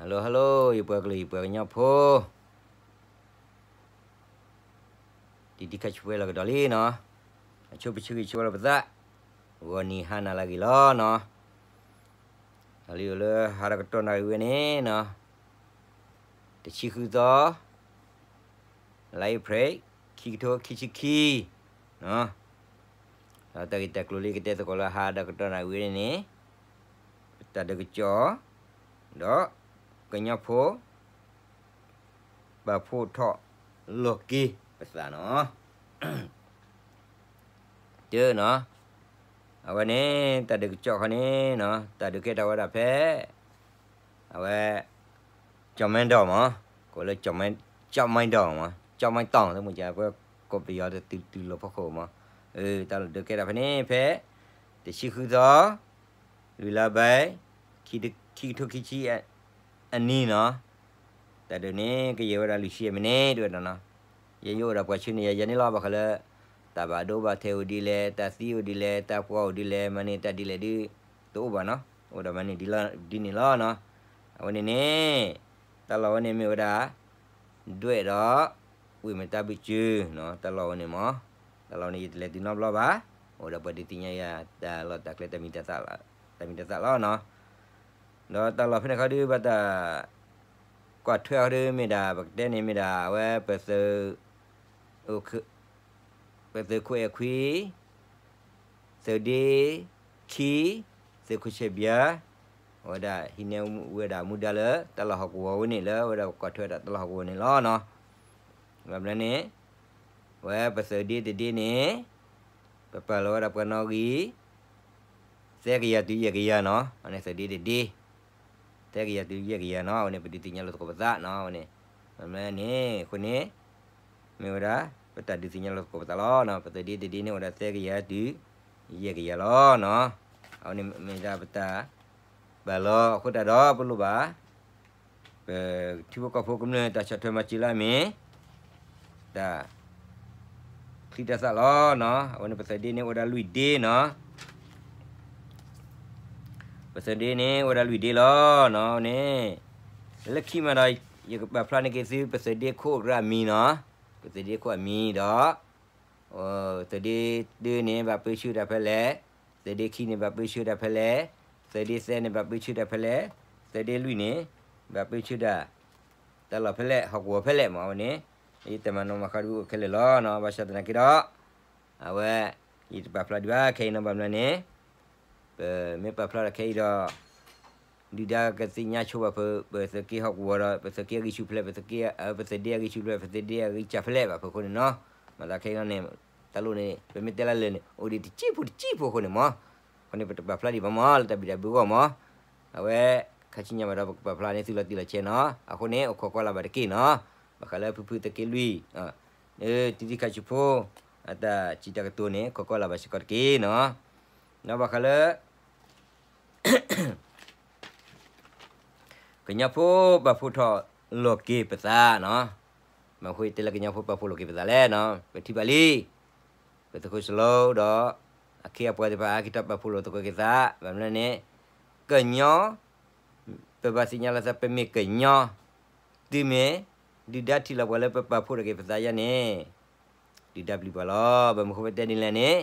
Hello hello ယပှၤကလုာ် ယပှၤကညီဖိ တံၤတံၤခါဆူၣ်ဝဲလီၤကဒီးလံနီၤ, အဆိပဆၢဂ့ၤဆၢဝါလီၤပသး, ဂီၤနံၤဟါနၤလၢအဂ့ၤလီၤနီၤ, တၢ်လၢယအိၣ်လၢဟါဒီးကတီၢ်နၣ်ရံၣ်ဝဲန့ၣ်နီၤ, တဆံဃုသီ လါအ့ဖြ့ၣ် ခံကထိခံဆံခံ, ဒီးတၢ်ဂ့ၢ်တၢ်ကျိၤလၢယကတဲသကိးလၢဟါဒီးကတီၢ်နၣ်ရံၣ်ဝဲန့ၣ်န့ၣ်, ပတၢ်ဒုးကစီၣ် ဒီးကညီဖိ ပာ်ဖှိၣ်ထီၣ်လီၤက့ၤပသးနီၤ, တနီၤ, အဝဲန့ၣ် တၢ်ဒုးကစီၣ်ခီန့ၣ်နီၤ တၢ်ဒုးကဲထီၣ်ဝဲဒၣ်ဖဲ အဝဲ ကၠီၣ်မဲဒီးမး, ကိးလၢ ကၠီၣ်မဲဒီးမး ကၠီၣ်မဲတီၢ် သ့ၣ်မုၢ်ကၢ် ပှၤကိးပယီၤတတုၤလီၤဖီခိၣ်မး, တၢ်လီၢ်ဒုးကဲထီၣ်ဖဲန့ၣ် ဖဲ တဆံဃုသီ လွံၢ်လါဘဲ ခံကထိခံဆံ အနံၤနီၤ, တၢ်ဒုးန့ၣ် ကယဲၢ်ဝဲဒၣ်လွံၢ်ဆံယဲၢ်မံးနံး ဒ်ဝဲဒၣ်နီၤ, ယဲယအိၣ်ဒီးပှၤဆှၢန့ၢ်ယၤယဲန့ၣ်လီၤ ဘၣ်ဃးလၢ တၢ်ဘၣ်ဒိဘၣ်ထံးအိၣ်ဒ်လဲၣ် တၢ်သံအိၣ်ဒ်လဲၣ် တၢ်ပှၤအိၣ်ဒ်လဲၣ် မၤန့ၢ်တၢ်ဒ်လဲၣ်ဒ် တအိၣ်ဘၣ်နီၤ, အိၣ်ဒီးမၤန့ၢ်ဒ်န့ၣ်လီၤနီၤ, အဝဲန့ၣ်န့ၣ် တၢ်လီၢ်ဝဲန့ၣ်မ့ၢ်ဝဲဒၣ် ဒွဲၣ်ဒီး ဝ့ၢ်မတၤဘုၣ်စၢၤနီၤ, တၢ်လီၢ်ဝဲန့ၣ်မး, တၢ်လီၢ်န့ၣ် ယတလဲၤတုၤနီတဘျီဘၣ်, အိၣ်ဒီးပှၤဒုးသ့ၣ်ညါယၤ တၢ်လီၢ်တၢ်ကျဲ တၢ်မံၤတၢ်သၣ်လီၤနီၤ, ဒီးတၢ်လီၢ်ဖဲန့ၣ်ခီဒုး ဘၣ်တၢ် ကွၢ်ထွဲအီၤဒုး မ့ၢ်ဒၣ် ပကတဲန့ၣ်မ့ၢ်ဒၣ် အဝဲ ပသုးခိၣ်အဲၣ်ခွံ သုးဒ့ခံ သုးခိၣ်ဆဲးဘျါ, အဝဲဒၣ်ဟံးန့ၢ်ဝဲဒၣ်မူဒါလၢ တၢ်လီၢ်ဟီၣ်ကဝီၤဝဲန့ၣ်လၢ အဝဲဒၣ်ကွၢ်ထွဲဒၣ်တၢ်လီၢ်ဟီၣ်ကဝီၤန့ၣ်လီၤနီၤ, ဘၣ်မနုၤန့ၣ် အဝဲပသုးဒ့တဒ့န့ၣ် ပပာ်လီၤဝဲဒၣ်ပှၤနီၣ်ဂံၢ် သၢကယၤတုၤယဲၢ်ကယၤနီၤ, အန့ၣ်သုးဒ့တဒ့ သၢကယၤတုၤယဲၢ်ကယၤနီၤ, အဝဲန့ၣ် ပဒုးသ့ၣ်ညါလိာ်သကိးပသးနီၤ, အဝဲန့ၣ် မ့ၢ်န့ၣ် အဃိန့ၣ် မ့ၢ်ဝဲဒၣ် ပတၢ်ဒုးသ့ၣ်ညါလိာ်သကိးပသးလီၤနီၤ, ပသုးဒ့တဒ့န့ၣ် အိၣ်ဝဲဒၣ်သၢကယၤတုၤ ယဲၢ်ကယၤလီၤနီၤ, အဝဲန့ၣ်မ့ၢ်ဒၣ်ပတၢ် ပာ်လီၤအဃိတၢ်ဒီးပလိၣ်ဘၣ် ပထံဖိကီၢ်ဖိကမျၢၢ်တၢ်ဆီၣ်ထွဲမၤစၢၤလၢအမ့ၢ် တၢ် ချံတၢ်သၣ်လီၤနီၤ, အဝဲန့ၣ် ပသုးဒ့န့ၣ်အိၣ်ဝဲဒၣ်လွံၢ်ဒ့နီၤ, ပသုးဒ့န့ၣ်အိၣ်ဝဲဒၣ်လွံၢ်ဒ့လီၤနီၤ, အဝဲန့ၣ် လၢခံမးဒီး ယကပာ်ဖျါန့ၢ်က့ၤသု ပသုးဒ့ခိၣ်အမံၤနီၤ, ပသုးဒ့ခိၣ်အမံၤဒီး သုးဒ့တၢန့ၣ် ဘၣ်ပၢဆှၢတၢ်ဖဲလဲၣ်, သုးဒ့ခံန့ၣ် ဘၣ်ပၢဆှၢတၢ်ဖဲလဲၣ်, သုးဒ့သၢန့ၣ် ဘၣ်ပၢဆှၢတၢ်ဖဲလဲၣ်, သုးဒ့လွံၢ်န့ၣ် ဘၣ်ပၢဆှၢတၢ် တၢ်လီၢ်ဖဲလဲၣ် ဟီၣ်ကဝီၤဖဲလဲၣ်မး, အဝဲန့ၣ် ယတမၤနီၣ်မၤဃါဒုအိၣ်ခဲလၢာ်လီၤနီၤ, ဘၣ်ဆၣ်သနာ်က့ဒီး အဝဲ ယတပာ်ဖျါဒံးဘၣ်ခဲအံၤနီၤ, ဘၣ်မနုၤလဲၣ်န့ၣ် ပမ့ၢ်ပာ်ဖျါဒီးခဲအံၤဒီး ဒုၣ်ဒါကသ့ၣ်ညါဆိဘၣ်ပ ပသုးက့ဟီၣ်ကဝီၤဒီး ပသုးက့အဂံၢ်ဆူၣ်ဖဲလဲၣ်, ပသုးဒ့အဂံၢ်ဆူၣ်ဖဲလဲၣ်, ပသုးဒ့အဂံၢ်စၢ်ဖဲလဲၣ်ဘၣ်ဖဲအဃိန့ၣ်နီၤ, မၤသးခဲအံၤန့ၣ် တၢ်လိၣ်န့ၣ် ပမ့ၢ်တဲလၢလၢာ်န့ၣ် အိၣ်ဒံးတစဲးဖိတစဲးဖိအဃိန့ၣ်မး, အဃိန့ၣ် ပတပာ်ဖျါဒံးဘၣ်မး လၢတၢ်ဘံၣ်တၢ်ဘၢအဂီၢ်မး, အဝဲ ခါဆူညါဘၣ်ဒီး ပကပာ်ဖျါန့ၢ်သုလီၤတံၢ်လီၤဆဲးနီၤ, အဃိန့ၣ် အိၣ်ခိးကွၢ်လၢ်ဘၣ်တက့ၢ်နီၤ, ဘၣ်ဃးလၢဖုဖုသုးက့လွံၢ် တံၤတံၤခါဆူၣ်ဖိ အတၢ်စံးတၢ်ကတိၤန့ၣ် ခိးကွၢ်လၢ်ဘၣ်စ့ၢ်ကီးတက့ၢ်နီၤ, ဒီးဘၣ်ဃးလၢ ကညီဖိပာ်ဖှိၣ်ထီၣ်လီၤက့ၤပသးနီၤ, မ့ၢ်အဃိယတဲလၢကညီဖိပာ်ဖှိၣ်လီၤက့ၤပသးလဲၣ်နီၤ, ပထံၣ်ဘၣ်လံ ပသုးခိၣ်စလိဒီး အခ့အပှၤသ့ၣ်တဖၣ် ဟဲက့ၤထီၣ်ပာ်ဖှိၣ်လိာ်သကိးက့ၤသး, ဘၣ်မနုၤလဲၣ်န့ၣ် ကညီ ပဘၣ်သ့ၣ်ညါလီၤသး ပမ့ၢ်ကညီ တုၤမ့ၢ် ဒုၣ်ဒါထံၣ်လီၤပှၤလၢပပာ်ဖှိၣ်ထီၣ်က့ၤပသးယါန့ၣ် ဒုၣ်ဒါပျံၤပှၤလီၤ. ဘၣ်မနုၤအဃိပတဲဒ်လဲၣ်န့ၣ်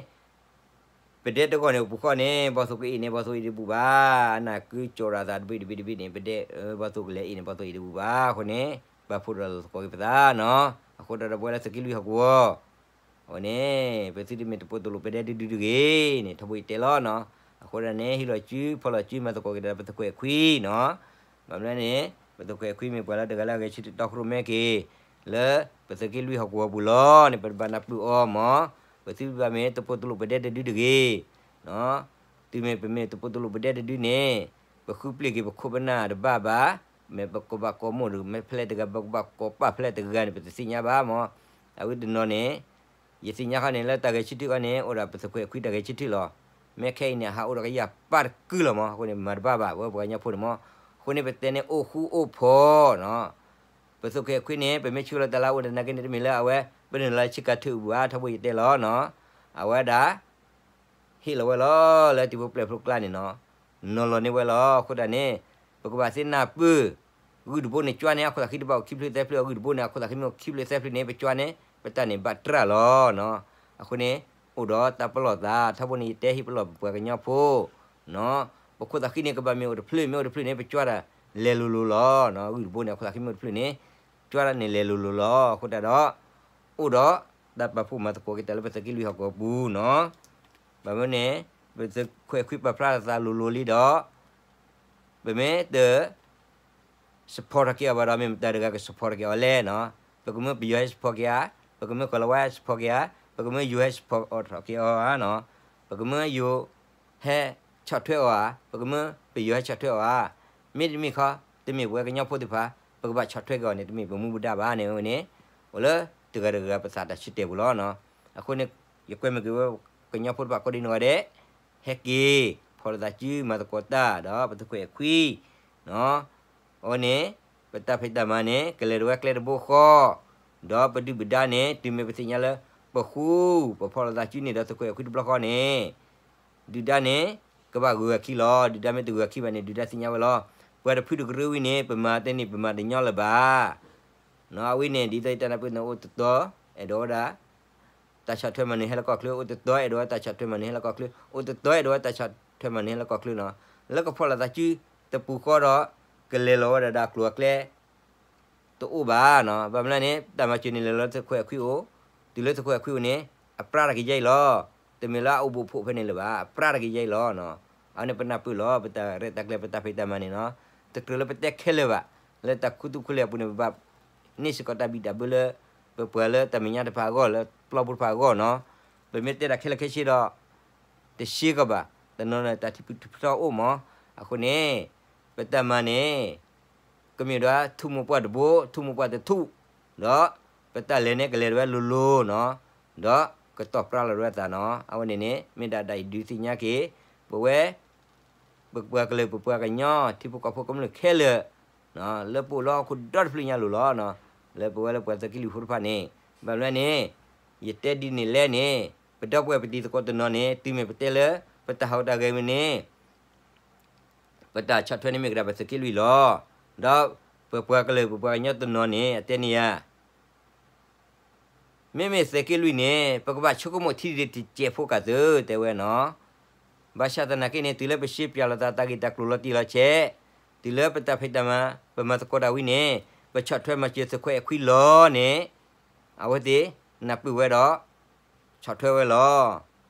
ပဒဲတဂီၢ်န့ၣ် အိၣ်ပူၤဃီန့ၣ် ဘီၣ်သိၣ်ကအ့ၣ်န့ၣ် ဘီၣ်သိၣ်အ့ၣ်တဘူၣ်ဘၣ်, အနၢ်ကုကၠီၤရၤသးတဘ့ၣ်တဘ့ၣ်တဘ့ၣ်န့ၣ် ပဒဲ ဘီၣ်သိၣ်ကလဲၤအ့ၣ်န့ၣ် ဘီၣ်သိၣ်အ့ၣ်တဘူၣ်ဘၣ်. အဃိန့ၣ် ပာ်ဖှိၣ်ထီၣ်လိာ်သကိးက့ၤပသးနီၤ. အဃိတၢ်ဒီးပဝဲလၢသုးက့လွံၢ်ဟီၣ်ကဝီၤ အဝဲန့ၣ် ပသုတမ့ၢ်တပိာ်တလိာ်ပဒဲတဒုတဂ့ၤန့ၣ် ထီဘိယတဲလီၤနီၤ. အဃိဒၣ်န့ၣ် ဟံးလီၤစု ဖီၣ်လီၤစု မၤသကိးက့ၤဒီးပသုးခိၣ်အဲၣ်ခွံနီၤ. ဘၣ်မနုၤလဲၣ်န့ၣ် ပသုးခိၣ်အဲၣ်ခွံမ့ၢ်ပှၤလၢတဂၤလၢအဂဲၤဆၢထၢၣ်တီခိၣ်ရိၣ်မဲက့ၤ လၢပသုးက့လွံၢ်ဟီၣ်ကဝီၤပူၤလီၤန့ၣ် ပတဘၣ်နၢ်ပၢၢ်အီၤမး. ပသုတဘၣ်မ့ၢ်တပိာ်တလိာ်ပဒဲတဒုတဂ့ၤ. တုၤမ့ၢ်ပမ့ၢ်တပိာ်တလိာ်ပဒဲတဒုန့ၣ် ပဃုပျ့ၤက့ၤပခိၣ်ပနၢ်တဘၣ်ဘၣ်. မ့ၢ်ပကဘၣ်ကိးမိၢ်ဒီး မ့ၢ်ဖဲလဲၣ်တဂၤ ပကဘၣ်ကိးပၢ်ဖဲလဲၣ်တဂၤန့ၣ် ပတသ့ၣ်ညါဘၣ်မး. အဝဲတနီၤန့ၣ် ယသ့ၣ်ညါခီန့ၣ် လၢတၢ်ဂဲၤဆၢထၢၣ်အီၤန့ၣ် အိၣ်ဒီးပသုးခိၣ်အဲၣ်ခွံတၢ်ဂဲၤဆၢထၢၣ်လီၤ. မ့ၢ်ခဲအံၤန့ၣ် အဟးအိၣ်ဒီးကယၤပၢ်တကုၢ်လီၤမး. အဃိန့ၣ် မၤတဘၣ်ဘၣ် ပဝဲပှၤကညီဖိန့ၣ်မး. အဃိန့ၣ် ပတဲန့ၣ်အိၣ်ဃူအိၣ်ဖိးနီၤ. ပသုးခိၣ်အဲၣ်ခွံန့ၣ် ပမ့ၢ်ဆှၢလီၤတၢ်လၢအအိၣ်တနာ်က့န့ၣ် တမ့ၢ်လၢအဝဲ ပနုာ်လီၤဆ့ကၤထၢၣ်အပူၤဧါ ထီဘိယတဲလီၤနီၤ. အဝဲဒၣ် ဟ့ၣ်လီၤဝဲလီၤ လၢတံၤဖိပျဲၢ်ဖိကျါန့ၣ်နီၤ. နီၤလီၤန့ၢ်ဝဲလီၤ. အဃိဒၣ်န့ၣ် ပကဘၣ်သ့ၣ်နၢ်ပၢၢ် ဂုၢ်တဘိန့ၣ် ကွၢ်န့ၣ် အခိၣ်သးဃံတဘၣ်အိၣ်ခံဖျၢၣ်သၢဖျၢၣ်, အဂုၢ်တဘိန့ၣ် အခိၣ်သးဃံမ့ၢ်အိၣ်ခံဖျၢၣ်သၢဖျၢၣ်န့ၣ် ပကွၢ်န့ၣ် ပတၢ်န့ၣ်ဘၣ်တြၢ်လီၤနီၤ. အဃိန့ၣ် အိၣ်ဒီးတၢ်ပလီၢ်သး ထီဘိန့ၣ် ယတဲဟ့ၣ်ပလီၢ်ပပှၤကညီဖိနီၤ, ပခိၣ်သးဃံန့ၣ် ကဘၣ်မ့ၢ်အိၣ်တဖျၢၣ် မ့ၢ်အိၣ်တဖျၢၣ်န့ၣ် ပကွၢ်ဒၣ်လဲၤလိၤလိၤလီၤနီၤ. ဂုၢ်တဘိန့ၣ် အခိၣ်သးဃံမ့ၢ်အိၣ်တဖျၢၣ်န့ၣ် ကွၢ်ဒၣ်န့ၣ်လဲၤလိၤလိၤလီၤ. အဃိတၢ်ဒီး အိၣ်ဒီးတၢ်ပာ်ဖှိၣ်မၤသကိးက့ၤတၢ်လၢပသုးက့လွံၢ်ဟီၣ်ကဝီၤပူၤနီၤ. ဘၣ်မနုၤန့ၣ် ပသုးခွဲးခွံပာ်ဖျါလီၤသးလိၤလိၤလံဒီး ပမ့ၢ်တ support ထီၣ်က့ၤအီၤဘၣ်ဒီး မ့ၢ်မတၤတဂၤက support ထီၣ်က့ၤအီၤလဲၣ်နီၤ. ပကမၢပယီၤဟဲ support က့ၤဧါ, ပကမၢကီၤလၤဝါဟဲ support က့ၤဧါ, ပကမၢယိၤဟဲ support ထီၣ်က့ၤအီၤဧါနီၤ. ပကမၢယိၤဟဲဆီၣ်ထွဲအီၤဧါ, ပကမၢပယီၤဟဲဆီၣ်ထွဲအီၤဧါ. မ့တမ့ၢ်ခီ တမ့ၢ်ပဝဲကညီဖိသ့ၣ်တဖၣ် ပကဘၣ်ဆီၣ်ထွဲက့ၤအီၤန့ၣ် တမ့ၢ်ပမူပဒါဘၣ်န့ၣ်ဝဲန့ၣ် အိၣ်လၢတဂၤတဂၤပသးတၢ်ဆၢတဲာ်ပူၤလီၤနီၤ. အဃိန့ၣ် ယကွဲမုာ်က့ၤဝဲကညီဖိတဖၣ်ကိးဒံနီၢ်ဂၤဒဲး ဟဲက့ၤ ဖီၣ်လိာ်သးစုမၤသကိးတၢ်ဒီးပသုးခွဲးခွံနီၤ. အဝဲန့ၣ် ပတၢ်ဖံးတၢ်မၤန့ၣ် ကလဲၤဒၣ်ဝဲကျဲတဘိဃီ, ဒီးပဒုၣ်ပဒါန့ၣ် တုၤမ့ၢ်ပသ့ၣ်ညါလၢ ပဃူ ပဖီၣ်လိာ်သးစုန့ၣ်ဒီးသုးခွဲးခွံတဘျီဃီန့ၣ် ဒုၣ်ဒါန့ၣ် ကဘၣ်ဂုၤအခံလီၤ. ဒုၣ်ဒါမ့ၢ်တဂုၤအခံဘၣ်န့ၣ် ဒုၣ်ဒါသ့ၣ်ညါဝဲလီၤ. ပှၤတဖုတကရၢဝံၤန့ၣ် ပမၤတန့ၢ် ပမၤတညီလၢၤဘၣ်နီၤ. အဝဲန့ၣ် ဒ်သိးယတဲနၢ်ပၢၢ်န့ၣ် အိၣ်တတီၤ အဲၣ်ဒိးဝဲဒၣ် တၢ်ဆီၣ်ထွဲမၤနၢၤဟဲလၢကီၢ်ချၢ, အိၣ်တတီၤအဲၣ်ဒိးဝဲတၢ်ဆီၣ်ထွဲမၤနၢၤဟဲလၢကီၢ်ချၢ, အိၣ်တတီၤအဲၣ်ဒိးဝဲတၢ်ဆီၣ်ထွဲမၤနၢၤဟဲလၢကီၢ်ချၢနီၤ. လၢကဖီၣ်လိာ်သးစုတပူၤဃီဒီး ကလဲၤလီၤဝဲဒၣ်ဒီးအကျိၤအကျဲ တအိၣ်ဘၣ်နီၤ. ဘၣ်မနုၤလဲၣ်န့ၣ် တၢ်မၤစၢၤန့ၣ်လဲၤလီၤလၢသုးခွဲးခွံအိၣ်, တုၤလၢသုးခွဲးခွံအိၣ်န့ၣ် အပြၢတကယဲၢ်အံၤလီၤ. တမ့ၢ်လၢအအိၣ်ဘူးဖှိၣ်ဖဲန့ၣ်လၢၤဘၣ်, အပြၢတကယဲၢ်အံၤလီၤနီၤ. အဝဲန့ၣ်ပနၢ်ပၢၢ်လီၤ ပတၢ်ရဲၣ်တၢ်ကျဲၤ ပတၢ်ဖံးတၢ်မၤန့ၣ်နီၤ. တကြၢးလၢပတဲခဲလၢာ်ဘၣ်, လၢတၢ်ခူသူၣ်ခူလ့ၢ်အပူၤန့ၣ် ပဘၣ်န့ၢ်စ့ၢ်ကီးတၢ်ဘံၣ်တၢ်ဘၢလၢ ပပှၤလၢတၢ်မဲာ်ညါတဖၣ်အဂီၢ် လၢပျီပူၤတဖၣ်အဂီၢ်နီၤ. ပမ့ၢ်တဲတၢ်ခဲလၢာ်ခဲဆ့ဒီး တရှဲကီးဘၣ်, တနီၤန့ၣ် တၢ်ထံၣ်ဖုၣ်ထံၣ်ဖုၣ်ထီအိၣ်မး. အဃိန့ၣ် ပတၢ်မၤန့ၣ် ကမ့ၢ်ဒၣ်ထူၣ်မိၢ်ပှၢ်တဘိ ထူၣ်မိၢ်ပှၢ်တထူၣ်, ဒီးပတၢ်လဲၤန့ၣ်ကလဲၤဒၣ်ဝဲလိၤလိၤနီၤ, ဒီးကတီၢ်ပြၢလီၤဒၣ်ဝဲသးနီၤ. အဝဲန့ၣ်န့ၣ် မ့ၢ်ဒၣ်ဒ်အံၤဒုးသ့ၣ်ညါက့ၤ ပဝဲ ပပှၤကလုာ်ပပှၤကညီ ထံဖိကီၢ်ဖိကမျၢၢ်ခဲလၢာ် လၢပအိၣ်လၢဟီၣ်ခိၣ်ဒီတဖျၢၣ်ညါလိၤလီၤ. လၢပဝဲလၢပှၤသုးက့လွံၢ်ဖိတဖၣ်န့ၣ် ဘၣ်မနုၤလဲၣ်န့ၣ် ယတဲဒ်န့ၣ်လဲၣ်န့ၣ် ပဒီပုၢ်ဝဲၢ်ပတံၤသကိးတနီၤန့ၣ် တုၤမ့ၢ်ပတဲလၢ ပတၢ်ဟးဂီၤတၢ်ဂဲၤဝဲန့ၣ် ပတၢ်ဆီၣ်ထွဲန့ၣ်မ့ၢ်ကဒါပသုးက့လွံၢ်လီၤ. ဒီးပပှၤကလုာ်ပပှၤကညီတနီၤန့ၣ် အတဲန့ၢ်ယၤ မ့မ့ၢ်သုးက့လွံၢ်န့ၣ် ပကဘၣ်ဆိကမိၣ်ထံဒံးတစဲးဖိကးသု တဲဝဲနီၤ. ဘၣ်ဆၣ်သနာ်က့န့ၣ် တုၤလၢပရှဲပၠးလိာ်သးတၢ်ဂ့ၢ်တၢ်ကျိၤလီၤတံၢ်လီၤဆဲး, တုၤလၢပတၢ်ဖံးတၢ်မၤ ပမၤသကိးတၢ်ဝံၤန့ၣ် ပဆီၣ်ထွဲမၤစၢၤသုးခွဲးအခွံလီၤန့ၣ် အဝဲသ့ၣ်နၢ်ပၢၢ်ဝဲဒီး ဆီၣ်ထွဲဝဲလီၤ.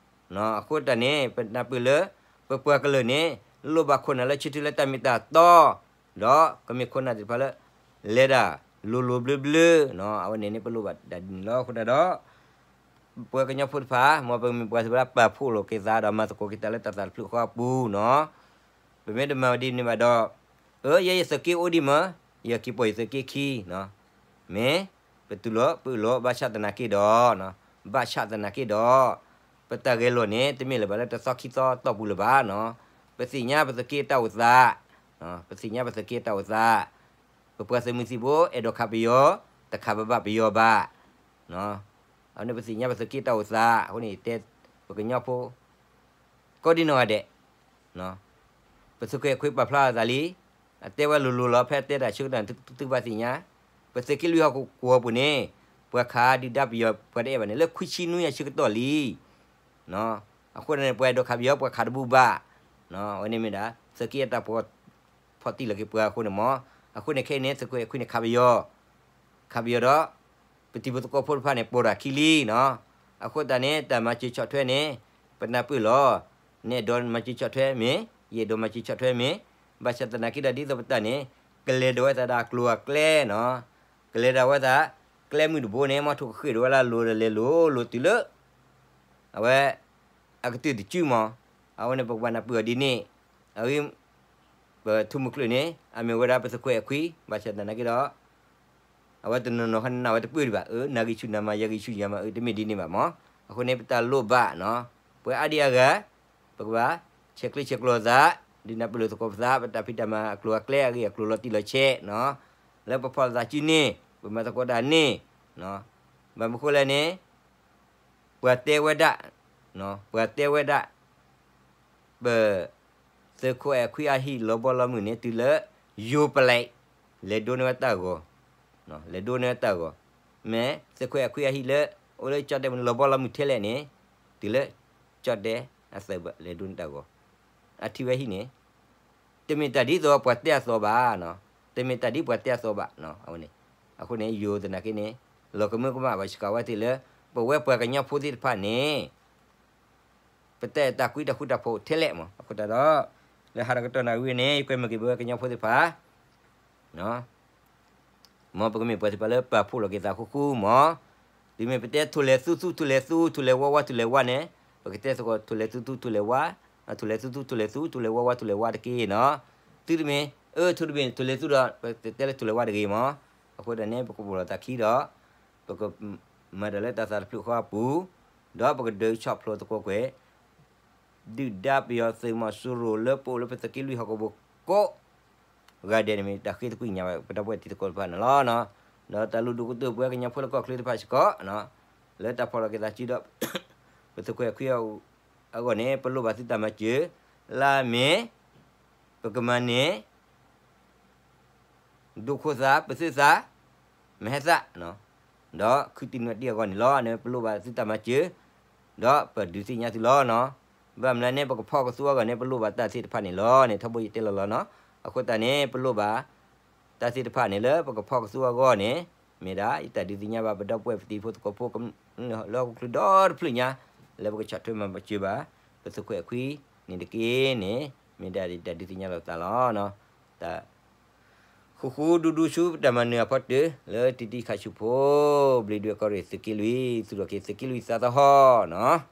အဃိတၢ်န့ၣ် ပနၢ်ပၢၢ်လၢ ပပှၤကလုာ်န့ၣ် လိၣ်ဘၣ်ခိၣ်နၢ်လၢဆၢထၢၣ်လၢတၢ်မ့ၢ်တၢ်တီ, ဒီးကမ့ၢ်ခိၣ်နၢ်သ့ၣ်တဖၣ်လၢ လဲၤဒၣ်လိၤလိၤဘျၢဘျၢ, အဝဲန့ၣ်န့ၣ် ပလိၣ်ဘၣ်ဒၣ်ဒ်န့ၣ်လီၤ. အဃိတၢ်ဒီး ပပှၤကညီဖိတဖၣ် မ်ပကမ့ၢ်ပှၤသ့ၣ်တဖၣ်ပာ်ဖှိၣ်လိာ်က့ၤသးဒီးမၤသကိးက့ၤတၢ်လၢတၢ်သးတဖျၢၣ်ဃီအပူၤနီၤ. ပမ့ၢ်တမၤဒ်န့ၣ်ဘၣ်ဒီး အၢ ယဲယသုးက့အိၣ်ဒံးမး, ယက့ၤပိာ်ယသုးက့ခံ, မ့ၢ်ပတူၢ်လိာ်ပာ်လိာ် ဘၣ်ဆၣ်သနာ်က့ဒီး ဘၣ်ဆၣ်သနာ်က့ဒီး ပတၢ်ဂဲၤလိာ်န့ၣ် တမ့ၢ်လၢၤဘၣ်လၢတသီခံသီတီၢ်ပူၤလၢၤဘၣ်နီၤ. ပသ့ၣ်ညါပသုးက့တၢ်အိၣ်သး, ပသ့ၣ်ညါပသုးက့တၢ်အိၣ်သး, ပပှၤသုးမုၢ်သံၣ်ဘိ အဲၣ်ဒိးခးပယီၤ, တခးဘၣ်ဘၣ်ပယီၤဘၣ်. အဝဲန့ၣ်ပသ့ၣ်ညါပသုးက့တၢ်အိၣ်သး, အဃိန့ၣ်တဲ ပကညီဖိ ကိးဒံနီၢ်ဂၤဒဲး ပသုးခွဲးခွံပာ်ဖျါအသးလံ, အတဲဝဲလိၤလိၤလီၤ ဖဲအတဲတၢ်ဆၢကတီၢ်န့ၣ် သုသုဘၣ်သ့ၣ်ညါ, ပသုးက့လွံၢ်ဟီၣ်ကဝီၤပူၤန့ၣ် ပှၤခးဒုၣ်ဒါပယီၤ ပှၤတအဲၣ်ဘၣ်န့ၣ် လၢခွံဆံနွံအဆၢကတီၢ်လံ. အဃိန့ၣ် ပှၤအဲၣ်ဒိးခးပယီၤ ပှၤခးတဘူၣ်ဘၣ်, အဝဲန့ၣ်မ့ၢ်ဒၣ် သုးက့အတၢ်ပီၢ်ဖီၣ်တံၢ်လီၤက့ၤပှၤအဃိန့ၣ်မး, အဃိန့ၣ်ခဲအံၤန့ၣ် သုးခွဲးခွံန့ၣ်ခးပယီၤ ခးပယီၤဒီး ပတံၤဖိသကိးဖိတဖၣ်န့ၣ် ပိာ်တၢ်ခံလံနီၤ. အဃိသတးန့ၣ် တၢ်မၤစၢၤဆီၣ်ထွဲန့ၣ် ပနၢ်ပၢၢ်လီၤ. နအဲၣ်ဒိးမၤစၢၤဆီၣ်ထွဲမ့ၢ်, ယအဲၣ်ဒိးမၤစၢၤဆီၣ်ထွဲမ့ၢ်, ဘၣ်ဆၣ်သနာ်က့ဒီး ဒ်သိးပတၢ်န့ၣ် ကလဲၤဒိးဝဲသးဒီးအကျိၤအကျဲနီၤ. ကလဲၤဒၣ်ဝဲသး ကျဲမုၢ်တဘိန့ၣ် မ့ၢ်ထိၣ်ကဃ့ၢ်ဒိးဝဲလၢအလိၤဒီးလဲၤလိၤလိၤတုၤလၢ အဝဲ အကတၢၢ်တစုမး, အဝဲန့ၣ် ပကဘၣ်နၢ်ပၢၢ်အီၤဒ်န့ၣ်, အဂ့ၢ် ပထူမုၢ်ကျၢၢ်န့ၣ် အမ့ၢ်ဝဲဒၣ်ပသုးခွဲးအခွံ, ဘၣ်ဆၣ်သနာ်က့ဒီး အဝဲတနီၤနီၤခီန့ၣ် နၢ်ဝဲတပၢၢ်ဒံးဘၣ်, အၢ နၢ်ဂံၢ်ဆူၣ်နၢ်မၤ ယၤဂံၢ်ဆူၣ်ယၤမၤ အၢ တမ့ၢ်ဒ်န့ၣ်ဘၣ်မး. အဃိန့ၣ် ပတၢ်လိၣ်ဘၣ်နီၤ, ပှၤအါဒံအါဂၤ ပကဘၣ်ဆဲးကျၢဆဲးကျိးသး, ဒုးနၢ်ပၢၢ်လိာ်သကိးပသး, ပတၢ်ဖံးတၢ်မၤအကျိၤအကျဲအဂ့ၢ်အကျိၤလီၤတံၢ်လီၤဆဲးနီၤ, လၢပဖီၣ်လိာ်သးစုန့ၣ် ပမၤသကိးတၢ်န့ၣ်, ဘၣ်မနုၤဃိလဲၣ်န့ၣ် ပှၤတဲဝဲဒၣ်, ပှၤတဲဝဲဒၣ်, ပသုးခိၣ်အဲၣ်ခွံအဟံၣ်လီၤဘီလီၤမုၢ်န့ၣ် တုၤလၢယိၤပလဲး, လဲၤဒိန့ၢ်ဝဲတၢ်ဂီၤ, လဲၤဒိန့ၢ်ဝဲတၢ်ဂီၤ, မ့ၢ်သုးခွဲးအခွံအဟံၣ်လၢ အိၣ်လၢကၠီၣ်တဲၣ်ပူၤန့ၣ် လီၤဘီလီၤမုၢ်ထဲလဲၣ်န့ၣ်, တုၤလၢ ကၠီၣ်တဲၣ်အသုးဘၣ် လဲၤဒိန့ၢ်တၢ်ဂီၤ, အထံၣ်ဝဲဟံၣ်န့ၣ် တမ့ၢ်တၢ်ဒ်သိးပှၤတဲအသီဘၣ်, တမ့ၢ်တၢ်ဒ်ပှၤတဲအသီဘၣ်, အဝဲန့ၣ်, အဃိန့ၣ် ယိၤသနာ်က့န့ၣ် လီၤကမၢကမၣ်ဘၣ်စ့ၢ်ကီးဝဲသ့ၣ်လၢ ပဝဲပှၤကညီဖိသ့ၣ်တဖၣ်န့ၣ် ပတဲတၢ်ကွံတၢ်ဃူတၢ်ဖိးထဲလဲၣ်မး, အဃိသတးဒီး လၢဟါဒီးကတီၢ်နၣ်ရံၣ်ဝဲန့ၣ် ယကွဲမုာ်က့ၤပဝဲကညီဖိသ့ၣ်တဖၣ် မ်ပကမ့ၢ်ပှၤသ့ၣ်တဖၣ်လၢပာ်ဖှိၣ်လီၤက့ၤသးဃူဃူမး, တုၤမ့ၢ်ပတဲထိၣ်လဲၤသူသူ ထိၣ်လဲၤသူ ထိၣ်လဲၤဝါဝါ ထိၣ်လဲၤဝါန့ၣ်, ပကတဲသကိးထိၣ်လဲၤသူသူ ထိၣ်လဲၤဝါ, ထိၣ်လဲၤသူသူ ထိၣ်လဲၤသူ ထိၣ်လဲၤဝါဝါ ထိၣ်လဲၤဝါတက့ၢ်နီၤ, သုတမ့ၢ်, အၢ ထိၣ်တမ့ၢ် ထိၣ်လဲၤသူဒီး ပတဲလၢထိၣ်လဲၤဝါတဂ့ၤမး, အဃိသတးန့ၣ် ပကပိာ်လီၤသးခံဒီး ပကမၤတၢ်လၢတၢ်သးတဖျၢၣ်ဃီအပူၤ, ဒီးပကဒုးဆီၣ်ဖျိသကိးကွံာ် ဒုၣ်ဒါပယီၤသုးမီၤစိရိၤလၢပအိၣ်လၢပသုးက့လွံၢ်ဟီၣ်ကဝီၤကိးဂၤဒဲးန့ၣ် မ့ၢ်တၢ်ဃ့သကွံာ်ညါဘၣ် ပဒီပုၢ်ဝဲၢ်တံၤသကိးတဖၣ်န့ၣ်လီၤ. ဒီးတၢ်လုၢ်ဒိၣ်ပှ့ၤဒိၣ်ပဝဲကညီဖိလၢကီၢ်ချၢတဖၣ်စ့ၢ်ကီး လၢတၢ်ဖီၣ်လီၤက့ၤသးစုဒီး ပသုးခွဲးအခွံအဂီၢ်န့ၣ် ပလိၣ်ဘၣ်သုတၢ်မၤစၢၤ လၢအမ့ၢ် ပကမၤန့ၢ် ဒိၣ်ခိၣ်သး ပသုးသး မဟဲသး ဒီးခုတံၢ်နွဲၣ်တံၢ်အဂီၢ်န့ၣ်လီၤ. န့ၣ် ပလိၣ်ဘၣ်သုတၢ်မၤစၢၤ ဒီးပဒုးသ့ၣ်ညါသုလီၤနီၤ. ဘၣ်မနုၤလဲၣ်န့ၣ် ပကဖီၣ်ကသူအဂီၢ်န့ၣ် ပလိၣ်ဘၣ်တၢ်သ့ၣ်တဖၣ်န့ၣ်လီၤ. န့ၣ် ထီဘိယတဲလီၤလီၤနီၤ. အဃိသတးန့ၣ် ပလိၣ်ဘၣ် တၢ်သ့ၣ်တဖၣ်န့ၣ်လၢပကဖီၣ်ကသူအဂီၢ်န့ၣ် မ့ၢ်ဒၣ်ယတၢ်ဒုးသ့ၣ်ညါဘၣ် ပဒီပုၢ်ဝဲၢ်ပတံၤဖိသကိးဖိ လၢဟီၣ်ခိၣ်ချၢဒီတဖျၢၣ်ညါ လၢပကဆီၣ်ထွဲမၤစၢၤဘၣ် ပသုးခွဲးအခွံန့ၣ်တက့ၢ်န့ၣ် မ့ၢ်ဒၣ်ယတၢ်ဒုးသ့ၣ်ညါလိာ်သးလီၤ. တၢ် ဃူဃူဒူဒူဆူပတၢ်မၤနၢၤအဖီတၢၢ် လၢတံၤတံၤခးဆူဖိ ဘျံးဒွဲၣ်ကီၢ်ရ့ၣ်သုးက့လွံၢ် သူၣ်ထီၣ်က့ၤသုးက့လွံၢ်သးသဟီၣ်နီၤ.